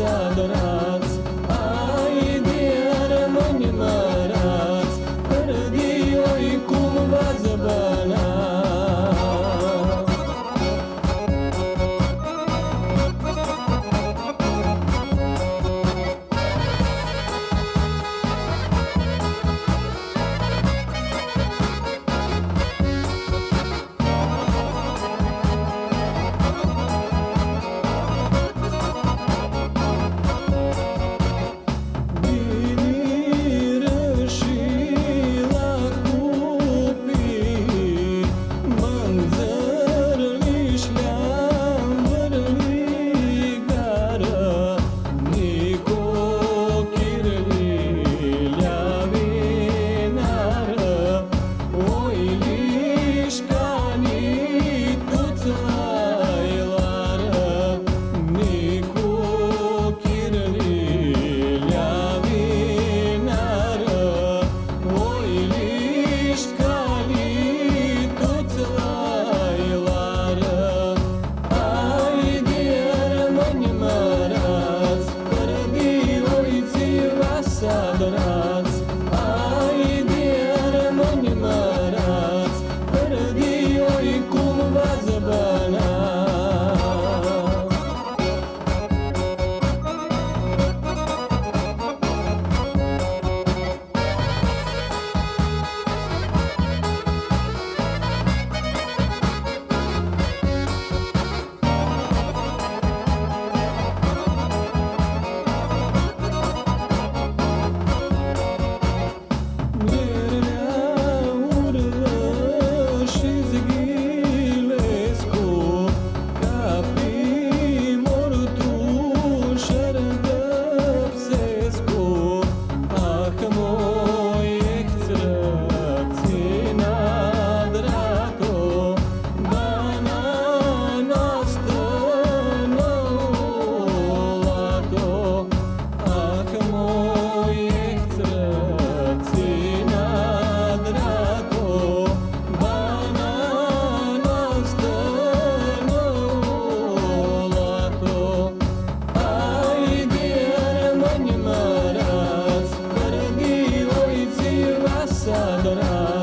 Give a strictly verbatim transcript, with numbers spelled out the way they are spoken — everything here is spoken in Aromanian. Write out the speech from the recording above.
s-adrats, ai di armãnj mãrats, fãrã di oi cum va s-bãna. Vinirã shi la cupi, mãndzãrli sh-li anvãrligarã, nicuchirli li avinarã, oili sh-canjlji tuts lã-i larã, nicuchirli li avinarã, oili sh-canjlji tuts lã-i larã. Ai di armãnj mãrats, fãrã di oi tsi va s-adrats, ai di armãnj mãrats, fãrã di oi cum va s-bãna. Mirlea urlã shi s-ghilescu, ca pi mortu sh-ardãpsescu. Ah, moi extrã tsi nã adrato, bana noastrã nã u lato. Ah, moi extrã tsi nã adrato, bana noastrã nã u lato. Ai di armãnj mãrats, fãrã di oi tsi va s-adrats.